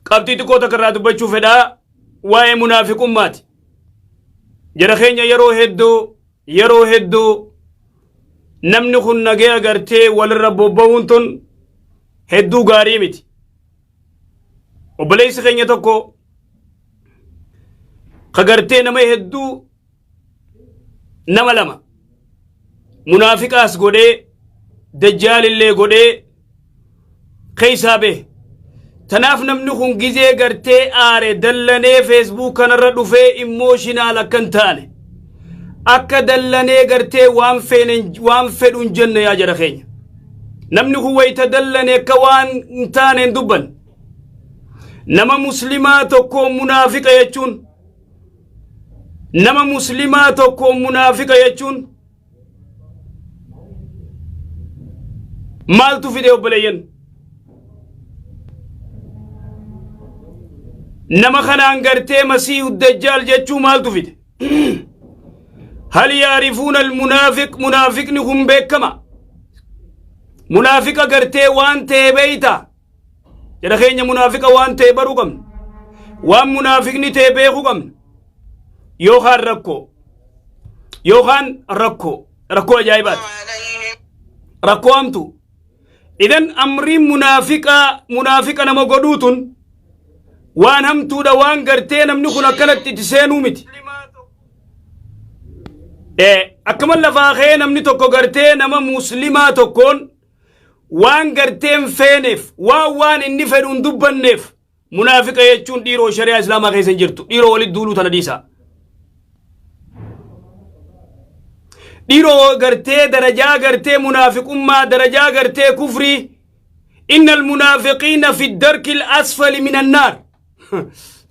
Qabxii xiqqoo takka irraa dubbachuu fedhaa waa'ee munaafiqummaati. Jara keenya, yeroo hedduu, yeroo hedduu namni kun nagaya gartee walirra bobba'uun tun hedduu gaarii miti. Obboleessi keenya tokko ka gartee nama hedduu, nama lama munaafiqaas godhee dajjaalillee godhee keessaa bahe. Tanaaf namni kun gizee gartee aare, dallanee Facebook kanarra dhufee emotional akka hin taane, akka dallanee gartee waan feenen waan fedhu hin jenne. Yaa jara keenya, namni kun wayita dallane akka waan hin taane hin dubbanne. Nama Muslimaa tokko munaafiqa jechuun, nama Muslimaa tokko munaafiqa jechuun maaltu fide, obboleeyyan? Nama kanaan gartee Masiihu Dajjaal jechuu maaltu fide? هل يعرفون المنافق? Munaafiqni kun beekama. Munaafiqa gartee waan ta'e beeyta. Jedha keenya, munaafiqa waan ta'e baruu qabna, waan munaafiqni ta'e beekuu qabna. Yookaan rakkoo, yookaan rakkoo, rakkoo ajaa'ibaati, rakkoo hamtu. Idan amriin munaafiqaa, munaafiqa nama godhuutun waan hamtuudha, waan gartee namni kun akkanatti itti seenuu miti. Akkuma lafaa ka'ee namni tokko gartee nama Muslimaa tokkoon waan gartee hin feeneef, waan inni fedhu hin dubbanneef munaafiqa jechuun, dhiiroo, shari'aa Islaamaa keessa hin jirtu. Dhiiroo, walitti duuluu tana dhiisaa. Dhiiroo, gartee darajaa gartee munaafiqummaa, darajaa gartee kufrii, إن المنافقين في الدرك الأسفل من النار.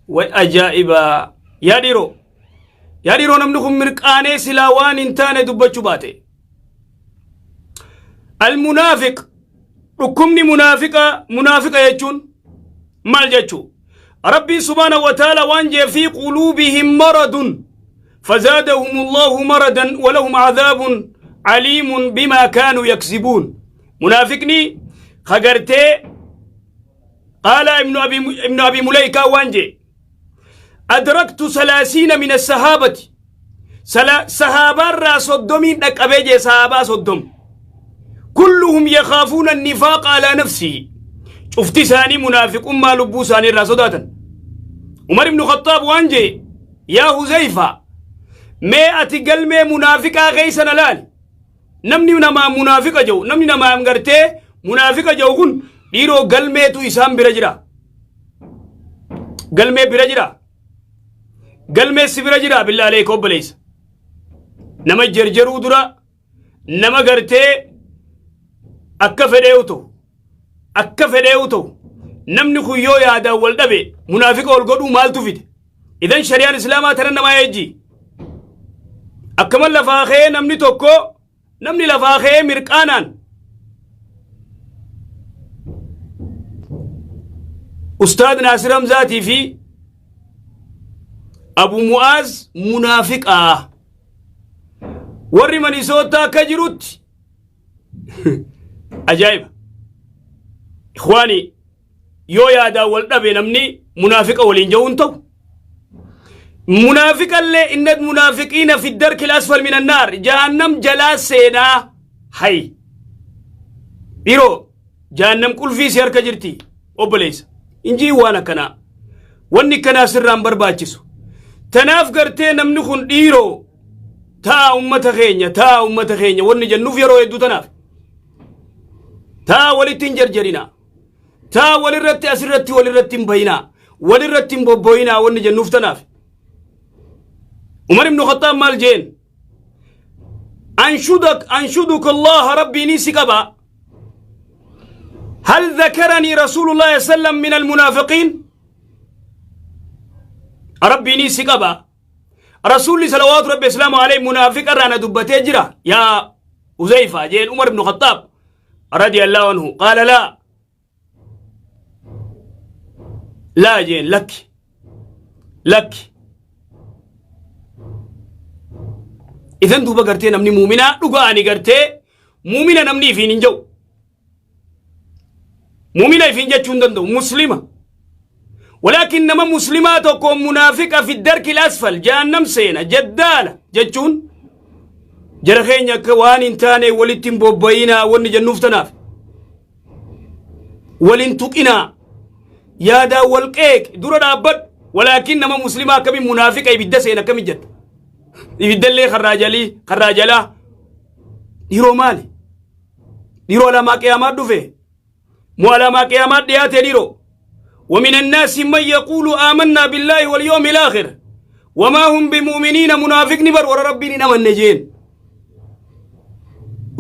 Way ajaa'iba! Yaa dhiiroo, yaa dhiiroo, namni kun mirqaanee silaa waan hin taane dubbachuu baate. المنافق, dhukkubni munaafiqa, munaafiqa jechuun maal jechuu? Rabbiin سبحانه وتعالى waan jee: في قلوبهم مرض فزادهم الله مرضا ولهم عذاب أليم بما كانوا يكسبون. منافقني خغرتي قال ابن أبي مليكة waan jee: أدركت 30 من الصحابة. صحابة را 30 dhaqqabee jee, sahaabaa 30, كلهم يخافون النفاق على نفسه. Cufti isaanii munaafiqummaa lubbuu isaanii irraa sodaatan. Umar ibn Khattaab waan jee: "Yaa Huzayfa, mee ati galmee munaafiqaa keessa na laali." Namni namaa munaafiqa jedhu, namni namaa gartee munaafiqa jedhu kun, dhiiroo, galmeetu isaan bira jira. Galmee bira jira. Galmee si bira jira. بالله عليك obboleessa, nama jarjaruu dura, nama gartee akka fedheewu ta'u, akka fedheewu ta'u, namni kun yoo yaadaan wal dhabe munaafiqa ol godhuu maaltu fide? Idan shari'aan Islaamaa tana namaa ejji. Akkama lafaa ka'ee namni tokko, namni lafaa ka'ee mirqaanaan Ustaad Naasir Hamzaatii fi Abu Mu'aaz munaafiqaa, warri Manisoota akka jirutti ajaa'iba. إخواني, yoo yaadaan wal dhabe namni munaafiqa waliin ja'uun ta'u, munaafiqallee إن المنافقين في الدرك الأسفل من النار, jahannam jalaa seenaa. Hay dhiiroo, jahannam qulfii si harka jirti, obboleessa. Injii waan akkanaa, wanni akkanaa sirraan barbaachisu. Tanaaf gartee namni kun, dhiiroo, taa ummata keenya, taa ummata keenya wanni jennuuf yeroo hedduu tanaaf. Taa walitti hin jarjarinaa, taa walirratti, asirratti walirratti hin bayinaa, walirratti hin bobboyinaa wanni jennuuf tanaaf. Umar ibnu Khattaab maal jeen? أنشدك أنشدك الله, rabbiin si qaba, هل ذكرني رسول الله صلى الله عليه وسلم من المنافقين? Rabbiin si qaba, Rasuulli صلوات ربي وسلامه عليه munaafiqa irraa na dubbatee jira, yaa Huzayfa? Jeen Umar ibnu Khattaab رضي الله عنه. قال لا لا jeen, lakki, lakki. Idan duuba gartee namni muuminaa dhugaani gartee muumina namni ifiin hin jedhu, muumina ifiin jechuu hin danda'u. Muslima, Walaakin nama muslimaa tokko munaafiqa fi darkil asfal, jahannam seena, jaddaala jechuun, jara keenya, akka waan hin taane walitti hin bobba'inaa. Wanni jennuuf tanaaf walin tuqinaa, yaadaa wal qeeq, dura dhaabbadhu. Walaakin nama muslimaa akkamiin munaafiqa ibidda seena akkamin jetta? Ibiddallee karraa jalii, karraa jalaa. Dhiiroo, maali dhiiroo? Alaamaa qiyaamaa dhufe moo? Alaamaa qiyaamaa dhiyaate dhiiroo. ومن الناس من يقول آمنا بالله واليوم الآخر وما هم بمؤمنين. منافقني بر ورا ربي نمن نجين.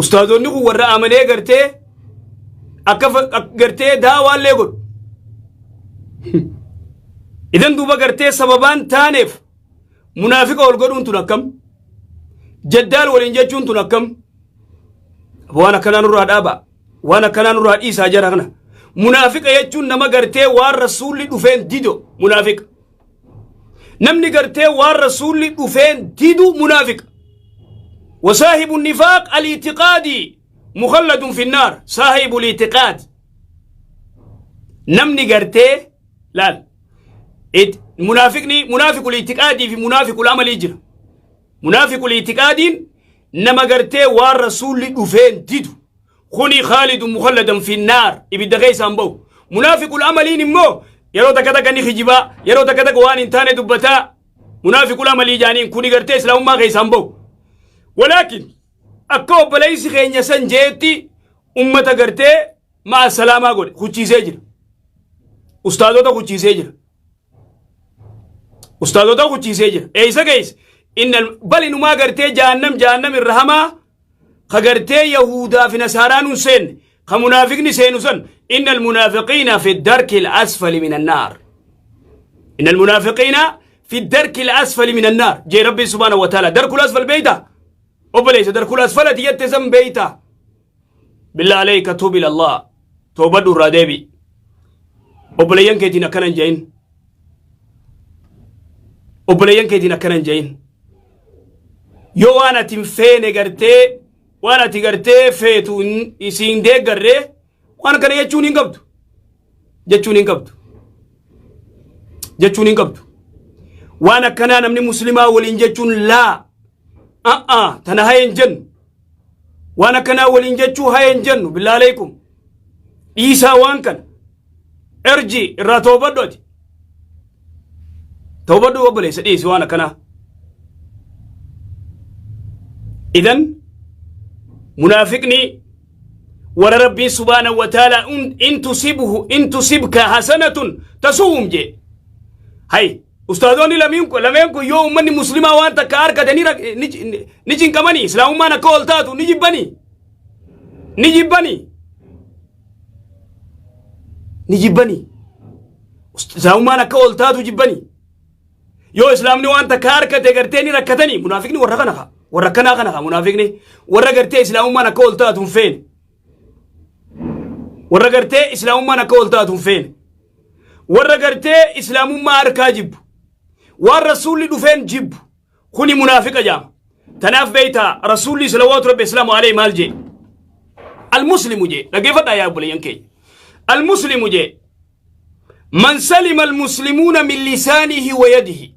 Ustaazonni kun warra amanee gartee akka gartee daawaallee godhu. Idan duuba gartee sababaan taaneef munaafiqa ol godhuun tun akkam? Jaddaal waliin jechuun tun akkam? Waan akkanaa nurraa dhaaba, waan akkanaa nurraa dhiisaa jara kana. Munaafiqa jechuun nama gartee waan rasuulli dhufeen dido munaafiqa. Namni gartee waan rasuulli dhufeen didu munaafiqa. وصاحب النفاق الاعتقادي مخلد في النار. صاحب الاعتقاد، namni gartee laal munaafiqni منافق الاعتقادي fi منافق العملي jira. منافق الاعتقادي nama gartee waan rasuulli dhufeen didu, kuni خالد مخلدا في النار, ibidda keessaan bahu. منافق العملي immoo yeroo takka takka ni kijibaa, yeroo takka takka waan hin taane dubbataa, منافق العملي jaaniin. Kuni gartee islaamummaa keessaan bahu. Walaakin akka obboleessi keenya san jeetti ummata gartee ma'a salaamaa godhe, kuchiisee jira, ustaadota kuchiisee jira, ustaadota kuchiisee jira. Eeysa keessa inna bal inumaa gartee jahannam, jahannam irra hamaa ka gartee yahudaa fi nasaaraan hun seenne, ka munaafiqni seenu san. إن المنافقين في الدرك الأسفل من النار. إن المنافقين في الدرك الأسفل من النار jee rabbi سبحانه وتعالى. درك الأسفل beeyta obboleessa? درك الأسفل jette san beeyta? بالله عليك توب إلى الله, toobadhu, irraa deebi. Obboleeyyan keetiin akkana hin je'in, obboleeyyan keetiin akkana hin je'in. Yoo waan ati hin feene gartee, waan ati gartee feetu isiin deeggarree, waan kana jechuun hin qabdu, jechuun hin qabdu, jechuun hin qabdu. Waan akkanaa namni muslimaa waliin jechuun laa, a'a, tana haya hin jennu. Waan akkanaa waliin jechuu haya hin jennu. بالله عليكم dhiisaa waan kana. Erji irraa toobadhu, ati toobadhu obboleessa, dhiisi waan akkanaa. Idan munaafiqni warra rabbiin سبحانه وتعالى إن تصبك حسنة تسؤهم jee. Hay, ustaadoonni lameen kun, lameen kun yoo ummanni muslimaa waan takka harkate ni cinqamanii, islaamummaan akka ol taatu ni jibbanii, ni jibbanii, ni jibbanii, islaamummaan akka ol taatu jibbanii. Yoo islaamni waan takka harkate gartee ni rakkatanii. Munaafiqni warra kana kaa, warra akkanaa kana kaa. Munaafiqni warra gartee islaamummaan akka ol taatu hin feene, warra gartee islaamummaan akka ol taatu hin feene, warra gartee islaamummaa harkaa jibbu, waan rasuulli dhufeen jibbu, kuni munaafiqa jaama. Tanaaf beeytaa, rasuulli صلوات ربي وسلامه عليه maal jee? المسلم jee, dhaggeeffadhaa yaa obboleeyyan keenya, المسلم jee من سلم المسلمون من لسانه ويده.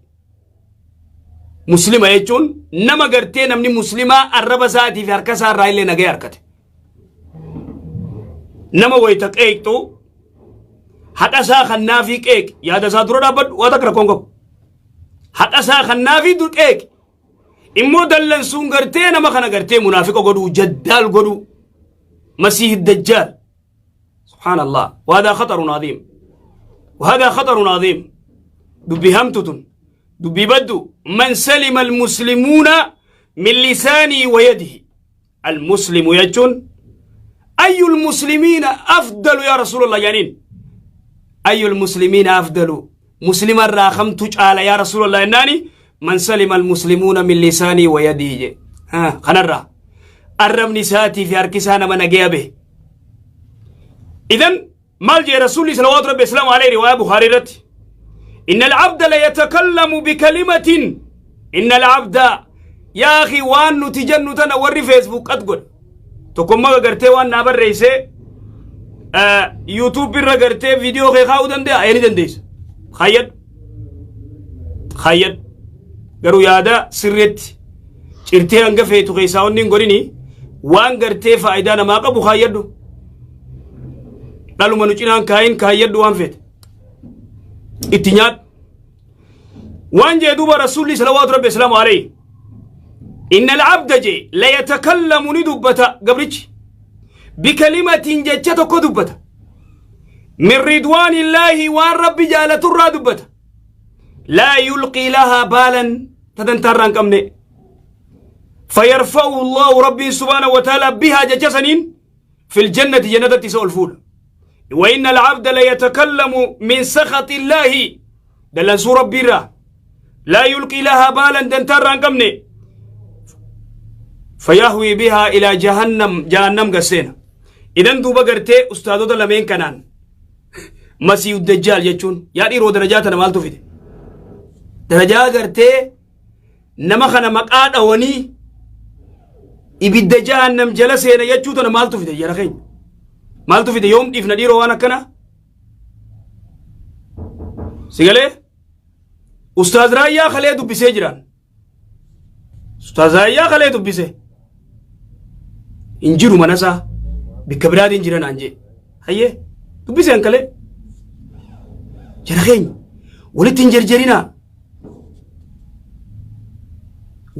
Muslima jechuun nama gartee namni muslimaa arraba isaatii fi harka isaa irraa illee nagaya harkate. Nama wayita qeeqxu haqa isaa kannaafii qeeq, yaada isaa dura dhaabbadhu, waa takka rakkoon qabu. Haqa isaa kannaafii dur qeeq. Immoo dallansuun gartee nama kana gartee munaafiqa godhuu, jaddaal godhuu, مسيح الدجال, سبحان الله. وهذا خطر عظيم, وهذا خطر عظيم. Dubbi hamtutun, dubbi baddu. من سلم المسلمون من لسانه ويده. المسلم jechuun أي المسلمين أفضل يا رسول الله jaaniin. أي المسلمين أفضل, مسلم الراخمت caala يا رسول الله jennaani, من سلم المسلمون من لسانه ويده je. ها, kanarraa arrabni isaatii fi harki isaa nama nagaya bahe. Idan maal jee rasuulli صلوات ربي وسلامه عليه? Riwaaya Bukaarii irratti, إن العبد ليتكلم بكلمة, إن العبد. يا أخي, waan nuti jennu tana warri Facebook qad godha. Tokkommaa gartee waan naa barreessee YouTube irra gartee viidiyoo kee kaa'uu danda'a, ni dandeessa. Kaayyadhu. Kaayyadhu. Garuu yaada sirriitti cirtee hanga feetu keessaa onni hin godhini, waan gartee faayidaa namaa qabu kaayyadhu. Dhaluma nu cinaan kaayin, kaayyadhu waan feete. Itti nyaadhu. Waan jee duuba Rasuulli salawaatu rabbi islaamu alayhi. Inna alcabda jee la yatakallamu, ni dubbata gabrichi. Bikalimatiin, jecha tokko dubbata. Min ridwaanillaahi, waan Rabbi jaalaturraa dubbata. Laa yulqii lahaa baalan, tadantaarraa hin qabne. فيرفعه الله، ربي سبحانه وتعالى، بها جسنين في الجنة، جنة تسول فول. وإن العبد ليتكلم من سخط الله، دلنسو ربي را، لا يلقي لها بالا، دنتر قمني، فيهوي بها إلى جهنم، جهنم قسينا. إذن دوبا قرتي أستاذو لمين كنان مسيح الدجال يجون يا ديرو درجاتنا مالتو فيدي درجة قرتي nama kana maqaa dhawanii ibidda jahannam jala seena jechuu tana maaltu fide? Jara keenya, maaltu fide? Yoom dhiifna dhiiroo waan akkana? Sigalee Ustaaz Raayyaa kalee dubbisee jiran. Ustaaz Raayyaa kalee dubbise, hin jiru manasaa, bikka biraatiin jiran aan jee. Hayyee, dubbiseen kalee. Jara keenya, walitti hin jarjarinaa,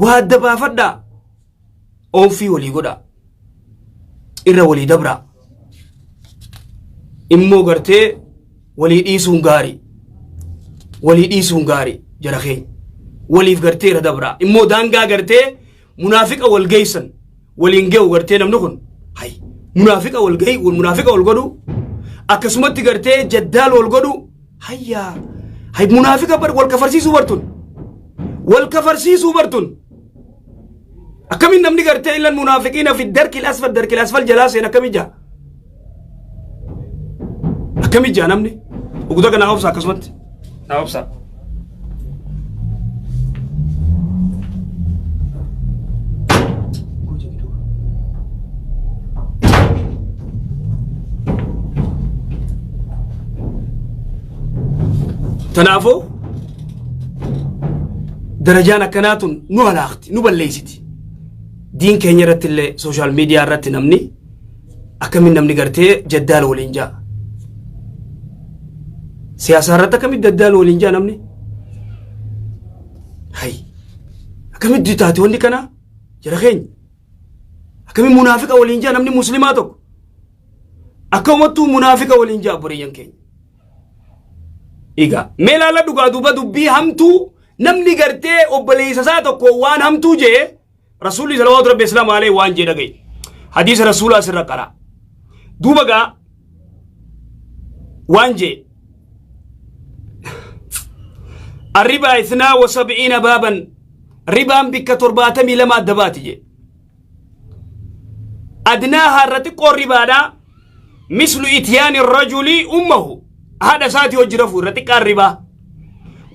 waa adda baafadhaa, oonfii walii godhaa, irra walii dabraa, immoo gartee walii dhiisuun gaarii, walii dhiisuun gaarii. Jara keenya, waliif gartee irra dabraa, immoo daangaa gartee munaafiqa wal geessan waliin ge'u. Gartee namni kun hay munaafiqa wal gahi, munaafiqa wal godhu, akkasumatti gartee jaddaal wal godhu. Hayyaa hay, munaafiqa bar wal kafarsiisuu bartun, wal kafarsiisuu bartun. Akkamiin namni gartee illan munaafiqiina fi darkil asfal, darkil asfal jalaa seen? Akkamii jaa, akkamii jaa namni uguta kana? Obsa, akkasumatti naa obsa. Tanaafuu darajaan akkanaa tun nu halaakti, nu balleessiti. Diin keenya irratti illee, social media irratti namni akkamiin namni gartee jaddaal waliin jaa? Siyaasaa irratti akkamitti daddaal waliin jaa namni? Hay, akkamitti taate wanni kana? Jara keenya, akkamiin munaafiqa waliin jaa namni muslimaa tokko? Akkanumattuu munaafiqa waliin jaa obboleeyyan keenya. Egaa mee ilaala, dhugaa duuba dubbii hamtuu namni gartee obboleessa isaa tokko waan hamtuu jee, Rasuulli salawaatu rabbi islaamu alayhi waan jee dhagaye. Hadiisa Rasuulaa sirra qara. Duuba gaa waan jee: الربا 72 بابا، ribaan bikka 72 adda baati jee. أدناها، irra xiqqoon ribaadha, مثل إتيان الرجل أمه، haadha isaati hojii rafuu, irra xiqqaan ribaa.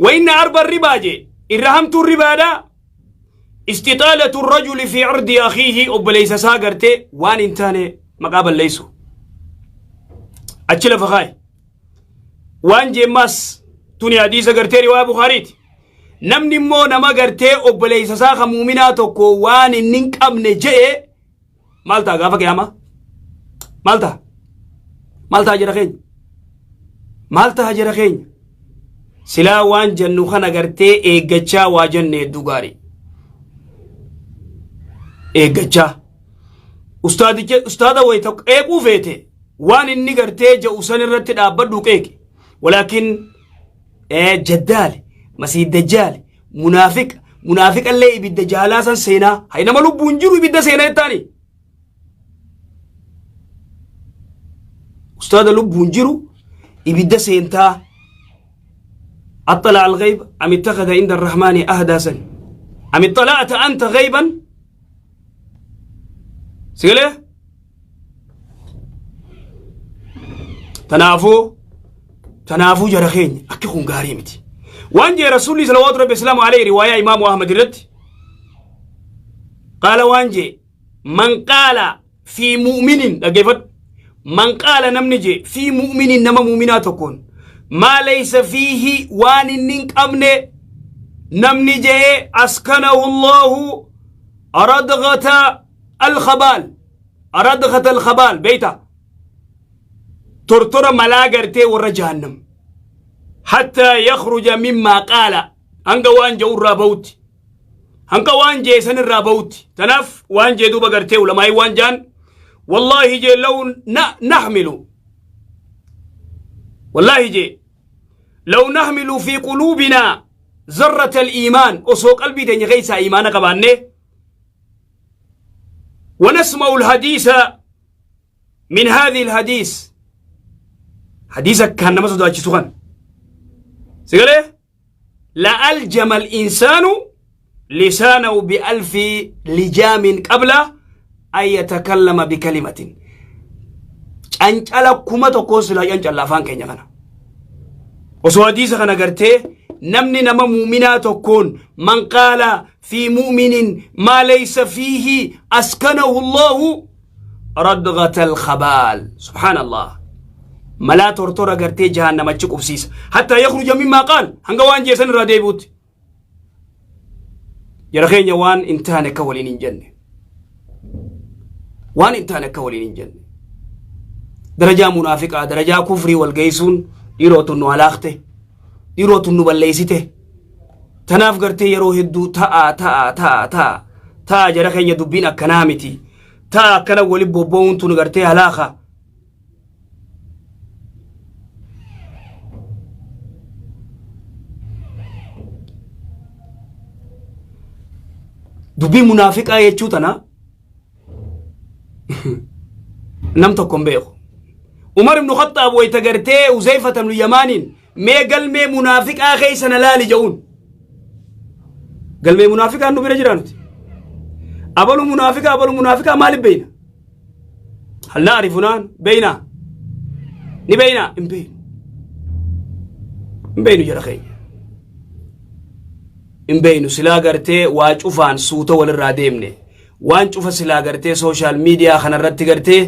وإن أربى الربا jee, irra hamtuun ribaadha, استطالة الرجل في عرض أخيه، obboleessa isaa gartee waan hin taane maqaa balleessu. Achi lafa kaaye. Waan jeemmaas tuni hadiisa gartee riwaa Bukaariiti. Namni immoo nama gartee obboleessa isaa kan muuminaa tokko waan inni hin qabne je'e maal ta'a gaafa qiyaamaa? Maal ta'a? Maal ta'a jara keenya? Maal ta'a jara keenya? Silaa waan jennu kana gartee eeggachaa waa jenne hedduu gaarii. Eeggachaa. Ustaadicha, ustaada wayita qeequu feete, waan inni gartee je'u san irratti dhaabbadhu qeeqe. Walaakin jaddaale, masii dajjaale, munaafiqa, munaafiqallee ibidda jaalaa san seenaa. Hay, nama lubbuun jiru ibidda seenaa jettaani. Ustaada lubbuun jiru ibidda seentaa. أطلع الغيب أم اتخذ عند الرحمن عهدا سن أم اطلعت أنت غيبا سيقول. Tanaafuu jara keenya, akki kun gaarii miti. Waan jee Rasuulli salawaatu rabbi islaamu alayhi riwaayaa Imaamu Ahmad irratti qaala, waan jee: من قال في مؤمن, dhaggeeffadhu, من قال, namni jee, في مؤمن, nama muuminaa tokkoon, Maa laysa fiihi waan inni hin qabne namni je'e askanahu Allahu radghata alkhabaal radghata alkhabaal beeyta tortora malaa gartee warra jahannam hattaa yakhruja mimmaa qaala hanga waan je'u irraa bahutti hanga waan jee san irraa bahutti tanaaf waan jee duuba gartee ulamaa'ii waan jaan wallaahi jee law nahmilu wallaahi jee law nahmilu fi quluubinaa zarrata al-iimaan osoo qalbii teenya keessaa iimaana qabaanne ونسمع الحديث من هذه الحديث حديث كان نما صداچisu kan sigalee لألجم الإنسان لسانه بألف لجام قبل أن يتكلم بكلمة cancala 1000 silaa cancalla afaan keenya kana osoo hadiisa kana gartee namni nama muuminaa tokkoon man qaala fi mu'minin maa laysa fiihi askanahu Allahu radghata alkhabaal subhaanallah malaa tortora gartee jahannamachi qubsiisa hattaa yakhruja mimmaa qaal hanga waan jeesan irraa deebi'utti jara keenya waan hin taane akka waliin hin jenne waan hin taane akka waliin hin jenne darajaa munaafiqaa darajaa kufrii wal geessuun dhiirootu nu halaakte dhiirootu nu balleessite tanaaf gartee yeroo hedduu ta'aa ta'aa ta'aa ta'aa ta'aa jara keenya dubbiin akkanaa miti ta'aa akkana wali bobba'uun tun gartee halaaka dubbii munaafiqaa jechuu tana nam tokko hin beeku. Umar ibn Khattaab wayta gartee Huzeyfata ibn Yamaaniin mee galmee munaafiqaa keessa na laali jedhuun. Galmee munaafiqaan nu bira jira nuti. Abalu munaafiqaa abalu munaafiqaa maaliif beeyna? Hal na'rifu naan beeynaa? Ni beeynaa? Hin beeynu. Hin beeynu jara keenya. Hin beeynu silaa gartee waa cufaan suuta walirraa deemne. Waan cufa silaa gartee sooshaal miidiyaa kanarratti gartee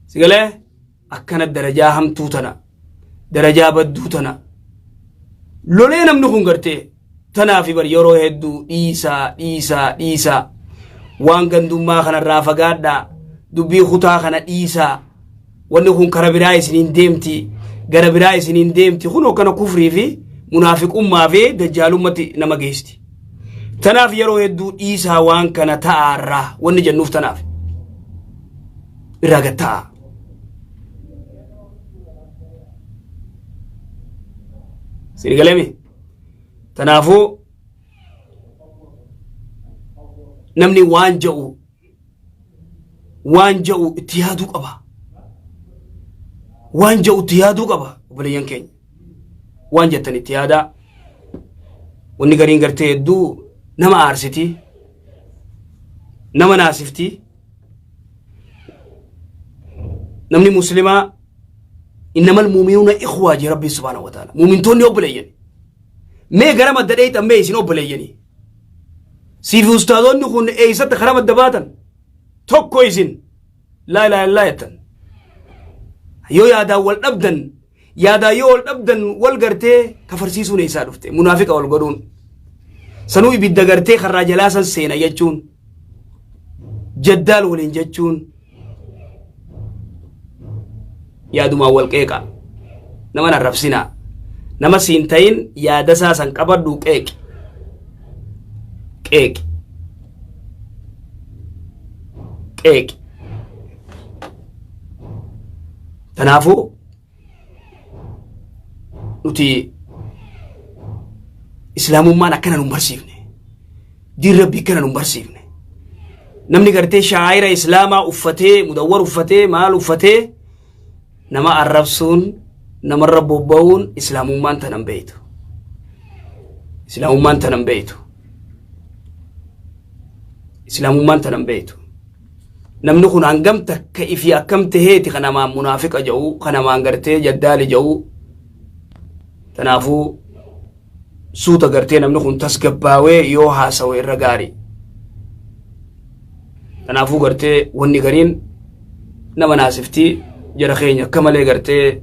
sigalee akkana darajaa hamtuu tana darajaa badduu tana lolee namni kun gartee tanaafi bar yeroo hedduu dhiisaa dhiisaa dhiisaa waan gandummaa kanarraa fagaadhaa dubbii kutaa kana dhiisaa wanni kun kara biraa isiniin deemti gara biraa isiniin deemti kun akkana kufrii fi munaafiqummaa fi dajjaalummatti nama geessti. Tanaaf yeroo hedduu dhiisaa waan kana ta'aarraa wanni jennuuf tanaaf irraa gad ta'a. Sini galemi. Tanaafuu namni waan ja'u waan ja'u itti yaaduu qaba. Waan ja'u itti yaaduu qaba obboleeyyan keenya. Waan jettan itti yaadaa. Wanni gariin gartee hedduu nama aarsiti. Nama naasifti. Namni muslimaa innamal muuminuuna ikhwaa jee rabbiin subhaanahu wa ta'ala. Muumintoonni obboleeyyan. Mee gara madda dheeyxan mee isin obboleeyyanii. Siifi ustaazoonni kun eessatti karaa madda baatan tokko isin laa ilaaha illaa jettan. Yoo yaadaan wal dhabdan yaadaan yoo wal dhabdan wal gartee kafarsiisuun eessaa dhufte munaafiqa wal godhuun. Sanuu ibidda gartee karraa jalaa san seena jechuun jaddaal waliin jechuun yaadumaan wal qeeqa nama arrabsinaa nama siin ta'in yaadasaa san qabadhu qeeqi qeeqi qeeqi tanaafuu nuti islaamummaan akkana nun barsiifne diin rabbii akkana nun barsiifne namni gartee shaa'ira islaamaa uffatee mudawwar uffatee maal uffatee nama arrabsuun namarra bobba'uun islaamummaan tanan beeytu islaamummaan tanan beeytu islaamummaan tanan beeytu Namni kun hangam takka ifii akkam taheeti ka namaan munaafiqa ja'u, ka namaan gartee jaddaali ja'u. Tanaafuu suuta gartee namni kun tasgabbaawee yoo haasawe irra gaari. Tanaafuu gartee wanni gariin nama naasifti jara keenya akka malee gartee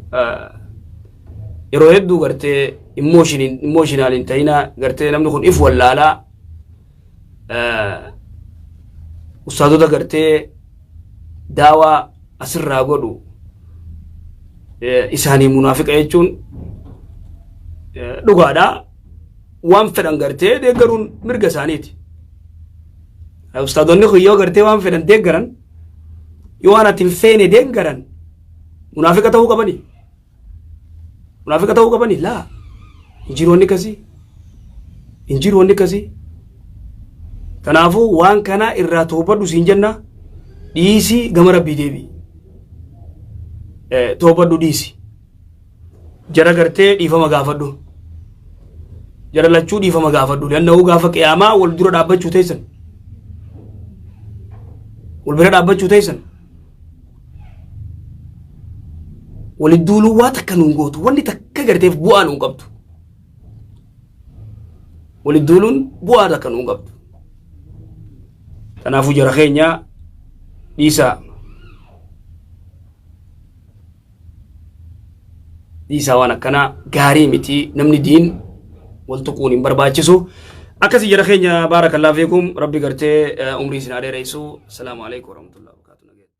Yeroo hedduu gartee emotional hin ta'inaa, gartee namni kun if wallaalaa ustaadota gartee daawaa asirraa godhu isaanii munaafiqa jechuun dhugaadha. Waan fedhan gartee deeggaruun mirga isaaniiti. Ustaadonni kun yoo gartee waan fedhan deeggaran, yoo waan ati hin feene deeggaran, munaafiqa ta'uu qabani. Munaafiqa ta'uu qabani laa, hin jiru wanni akkasii. Hin jiru wanni akkasii. Kanaafuu waan kana irraa toobadhu siin jenna, dhiisii gama rabbii deebi'i. Toobadhu, dhiisi. Jara gartee dhiifama gaafadhu. Jara lachuu dhiifama gaafadhu. Lanna'uu gaafa qiyaamaa wal dura dhaabbachuu teessan. Wal bira dhaabbachuu teessan. Walitti duuluu waa takka nuun gootu, wanni takka garteef bu'aa nuun qabdu. Walitti duuluun bu'aa takka nuun qabdu. Kanaafuu jara keenya, dhiisaa. Dhiisaa, waan akkanaa gaarii miti, namni diin wal tuquun hin barbaachisu. Akkasii jara keenya, baarakallahu fiikum, rabbi gartee umrii isin haa dheeressu. Assalaamu alaikum warahmatullahi.